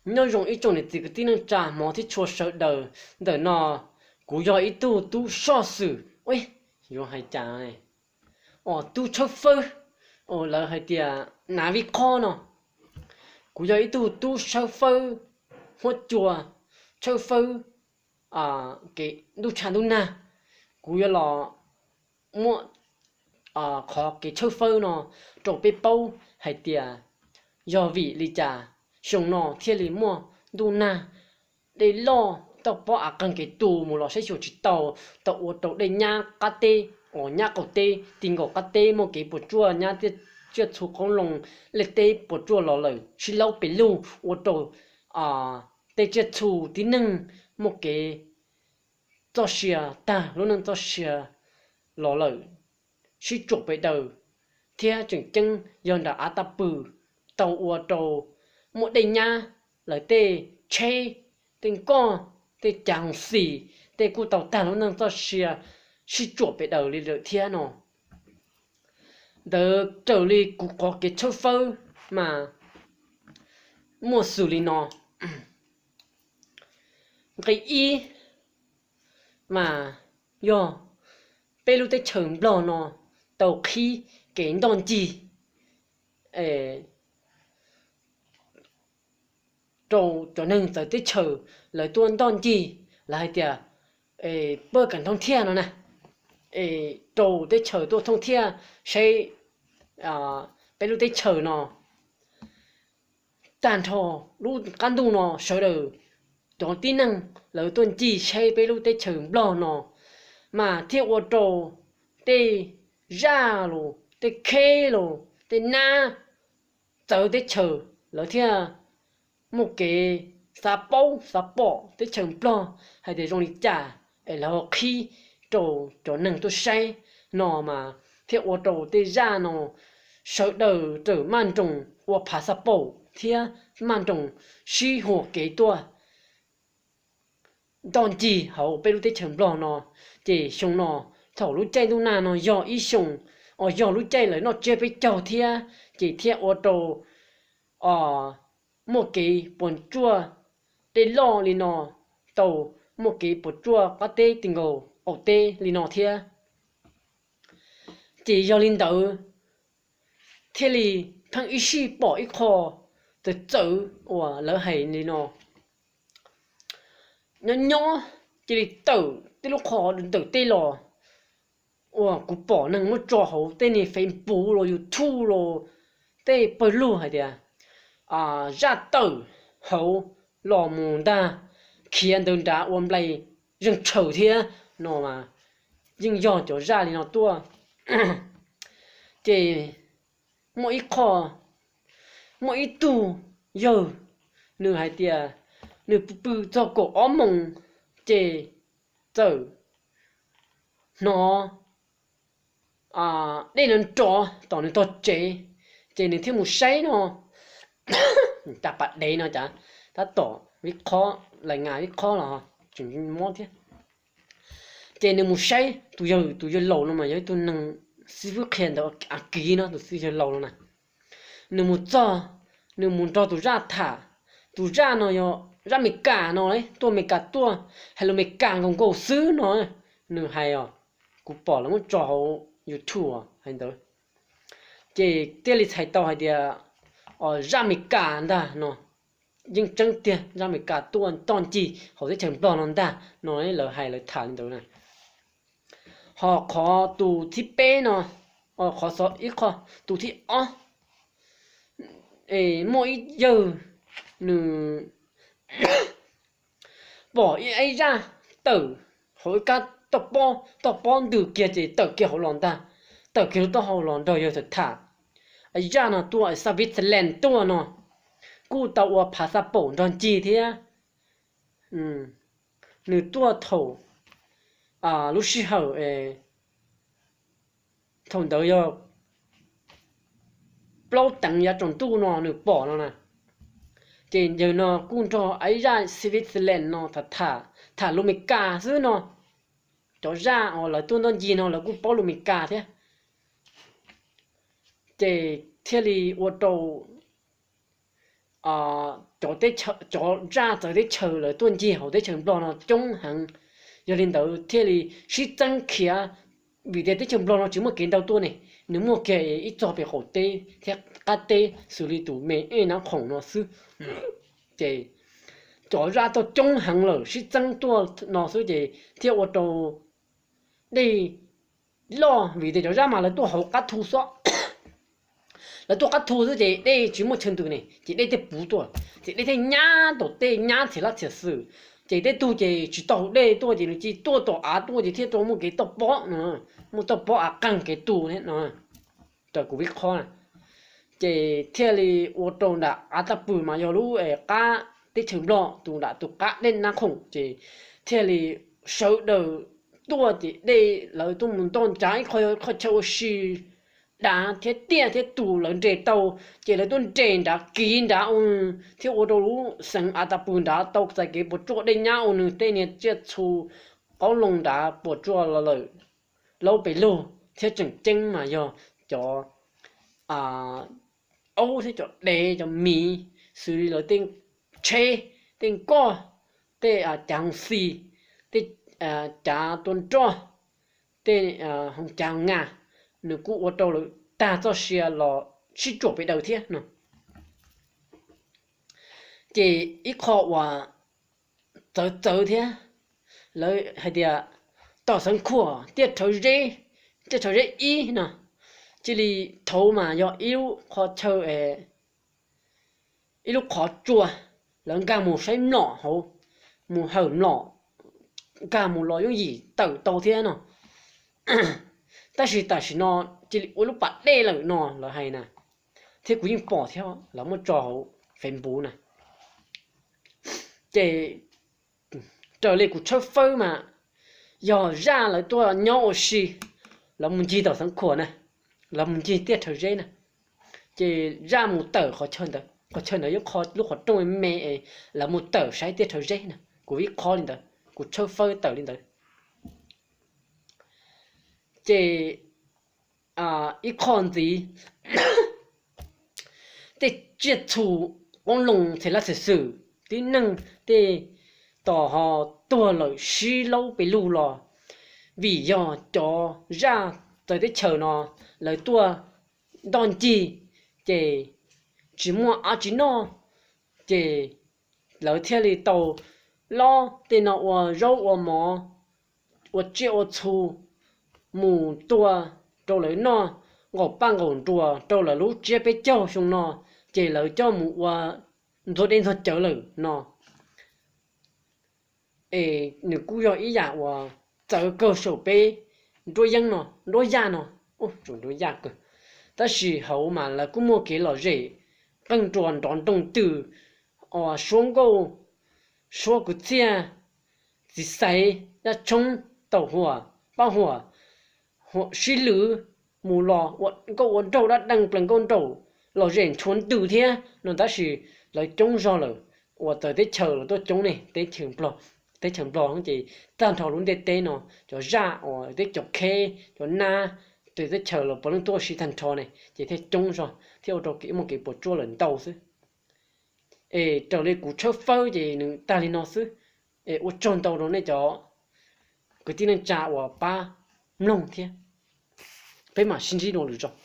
Nyob zoo ib tsoom niam txiv kwv tij neej tsa hmov thiab tshua sawv daws. Ntawm no kuv yog ib tug tub soj xwm, yuav hais cas, os, tub tshawb fawb, lawv hais tias nav vij qhob no. Kuv yog ib tug tub tshawb fawb huab cua, tshawb fawb kev ntuj tshav ntuj nag. Kuv yuav los muab qhov kev tshawb fawb no rau peb paub hais tias yog vim li cas xyoo no thiaj li muaj ntuj nag, dej loj, toj pob av qeeg kev tu mus los saib xyuas tsis tau, tau ua rau dej nyab qab teb, os, nyab qaum teb ti nkaus qab teb muaj kev puas tsuaj, nyab tsiaj txhu qoob loo liaj teb puas tsuaj los lawm sib laub pes lug ua rau tej tsiaj txhu tib neeg muaj kev txoj sia, tag lub neej txoj sia los lawm, sib tsuam pes daws, thiab tseem ceeb yog nram av tag pw tau ua rau muaj dej nyab, lawv tej tsheb, tej nkoj, tej cav hoov xis, tej kuj tau tag lub neej txoj sia, sib tsuam pes daws li lawm thiab no. Ntawd raws li kuv qhov kev tshawb fawb mas muaj xws li no. Nqe ib mas yog peb lub teb chaws Nplog no tau qhib kev ntoj ncig rau cov neeg txawv teb chaws, lawv tuaj ntoj ncig, lawv hais tias pab kam thooj thiaj no na, rau teb chaws tuaj thooj thiaj saib peb lub teb chaws no. Tag nrho lub qab ntuj no sawv daws cov tib neeg lawv tuaj ncig saib peb lub teb chaws Nplog no, mas thiaj ua rau tej zaj los tej kheb los tej nab txawv teb chaws lawv thiaj muaj kev xav paub xav pom teb chaws Nplog hais tias zoo li cas es lawv ho qhib rau cov neeg tuaj saib no, mas thiaj ua rau tej zaj no sawv daws tawm maj nroos ua phav xav paum thiab maj nroos sib huas kev tuaj ntoj ncig hauv peb lub teb chaws Nplog no. Ces xyoo no thaum lub caij ntuj nag no yog ib xyoo, os, yog lub caij lawv noj tsiab peb caug thiab, ces thiaj ua rau muaj kev puas tsuaj, dej loj li no, tau muaj kev puas tsuaj qab teb ti nkaus qaum teb li no thiab. Ces yog li ntawd thiaj li pheej ib sij pom ib qho txawv txawv uas lawv hais li no, nyob nyob cia li tawm tej lub qhov ntawm tej los, uas kuv pom neeg muab tso hauv tej niag Facebook los YouTube los tej pawg lug hais tias zaj tawm hauv los mus ntag, khiav ntawd nrad ua nplai zeeg tshaws thiab no mas yeej yog cov zaj li no tuaj. Ces muaj ib qho, muaj ib tug yawg, nws hais tias nws pw pw txog kaum ob moos ces txawm hnov dej nrov nrov tom nws tog tsev, ces nws thiaj mus saib no. Cas pas dev no cas tab tom vib qhob, lais ngas vib qhob los tseem mob thiab. Ces nws mus saib tus yawg, tus yawg laus no mas yog ib tug neeg, xib fwb qhia ntawd As Kiv no, tus xib yawg laus no na. Nws mus txog, nws mus nrog tus zaj tham. Tus zaj no yog zaj Amelikas no, tuaj Amelikas tuaj, hais lus Amelikas nkaus nkaus xwb no. Nws hais os, kuv pom lawv muab tso hauv YouTube hais ntawd, ces thiaj li txhais tau hais tias zaj Amelikas ntag no, yeej tseeb tiag zaj Amelikas tuaj ntoj ncig hauv teb chaws Nplog no ntag no, lawv hais lawv tham li ntawd na. Ho qhov tus thib peb no, qhov ib qho, tus thib ob, muaj ib yawg, nws pom ib zaj tawm hauv ib kab toj pob ntws kiag ces tawm kiag hauv los ntag, tawm kiag lub taub hau los nrog yawg tham tham. Zaj no tuaj Switzerland tuaj no, kuj tau ua phav xav paum nrog ncig thiab. Nws tuaj thaum lub sij hawm thaum ntawd yog plaub teev yav tsaus ntuj no nws pom no na. Ces yawg no kuj nrog ib zaj Switzerland no tham tham lus Amelikas xwb no. Cov zaj uas lawv tuaj ntoj ncig no lawv kuj paub lus Amelikas thiab. Ces thiaj li ua rau cov cov zaj txawv teb chaws lawv tuaj ncig hauv teb chaws Nplog no coob heev. Yog li ntawd thiaj li sib txeeb khiav, vim tias teb chaws Nplog no tsis muaj kev ntau tuaj ne, nws muaj kiag ib txog pem qaum teb thiab qab teb xws li tus me ej Nab Khoom no xwb. Ces cov zaj tuaj coob heev lawm sib txeeb tuaj no xwb ces thiaj ua rau dej loj, vim tias cov zaj mas lawv tuaj hauv qab thu xwb. Lawv tuaj qab thu xwb ces dej tsis muaj chaw ntws ne ces dej thiaj puv tuaj, ces dej thiaj nyab tom tej nyab txhia lab txhia xwm. Ces tej tug ces tsis tau dej tuaj ces nws cia tuaj tom av tuaj ces thiaj tau muaj kev toj pob no, muaj toj pob av qeeg kev tu thiab no, raws kuv vib qhob na. Ces thiaj li ua rau nram av tag pwg mas yog lub qab teb chaws Nplog tus nram tus qab dej Nab Khoom ces thiaj li sawv daws tuaj ces dej lawv tuaj mus ntoj ncav ib qho, qhov chaw ua si dav thiab tiaj thiab tus lawv nres tau, ces lawv tuaj nres nrad kiv nrad ua thiab ua rau lub xeev av tag pwg nrad tau txais kev puas tsuaj dej nyab ua nws tej niag tsiaj txhu qoob loo nrad puas tsuaj los lawm. Laub pes lug thiab tseem ceeb mas yog cov aub thiab cov dev cov miv, xws li lawv tej tsheb, tej nkoj, tej cav hoo xi, tej cav tua nroj, tej hoo cav hoo nas, nws kuj ua rau lawv tag txoj sia los sib tsuam pes daws thiab no. Ces ib qho uas txawv txawv thiab, lawv hais tias tom Xeev Khuam tiaj rhawv zeb, tiaj rhawv zeb ib no, cia li thaud mas yog ib lub qhov chaw, ib lub qhov tsua, lawv nkag mus saib mlom hauv, mus hawm mlom, nkag mus los yooj yim tawm tau thiab no. Tab sis tam sim no cia li ua lub pas dej lawm no lawv hais na, thiab kuv yeej pom thiab lawv muab tso hauv Facebook na. Ces raws li kuv tshawb fawb mas yog zaj lawv tuaj nyob ua si, lawv mus ncig tom Xeev Khuam na, lawv mus ncig tiaj rhawv zeb na, ces zaj mus tawm qhov chaw ntawd, qhov chaw ntawd yog lub qhov rooj me es lawv mus tawm saib tiaj rhawv zeb na, kuv vib qhob li ntawd, kuv tshawb fawb tawm li ntawd. Ces ib qho ntxiv, tej tsiaj txhu qoob loo txhia lab txhia xwm, tib neeg tej tos ho tuag lawm sib laub pes lug los, vim yog cov zaj txawv teb chaws no lawv tuaj ntoj ncig, ces tsis muaj dab tsi noj, ces lawv thiaj li tau lob tej no ua zaub ua mov, ua tsiaj ua txhu mus tua rau lawv noj, nqaum paj nqaum nruas rau lawv lub tsiab peb caug xyoo no, ces lawv coj mus ua ntxuag dej ntxuag cawv lawm no. Es nws kuj yog ib yam uas txawv kawg saum peb nruab yeeb no, nruab yaj no, nruab yaj kawg. Tab sis hauv mas lawv kuj muaj kev lom zem, qeej nruas nrov nroog twm, suab nkauj, suab kwv txhiaj, txiv xaiv, dab tshoob, taum huam, pab huam, sib lwv mus los ua nkauj ua nraug dab deeg plees nkauj nraug, lom zem nchuav ntws thiab no. Tab sis lawv coob zog lawm, uas txawv teb chaws los tuaj coob ne, teb chaws Nplog ces tag nrho lub ntiaj teb no, cov zaj uas teb cov kheb cov nab, txawv teb chaws los puav leej tuaj ua si tag nrho ne, ces thiaj coob zog thiab ua rau kev muaj kev puas tsuaj lawm ntau xwb. Es raws li kuv tshawb fawb ces nws tag li no xwb. Es ua tsaug ntau rau nej cov kwv tij neej tsa uas pab mloog thiab. Peb mam sib ntsib dua lwm zaus.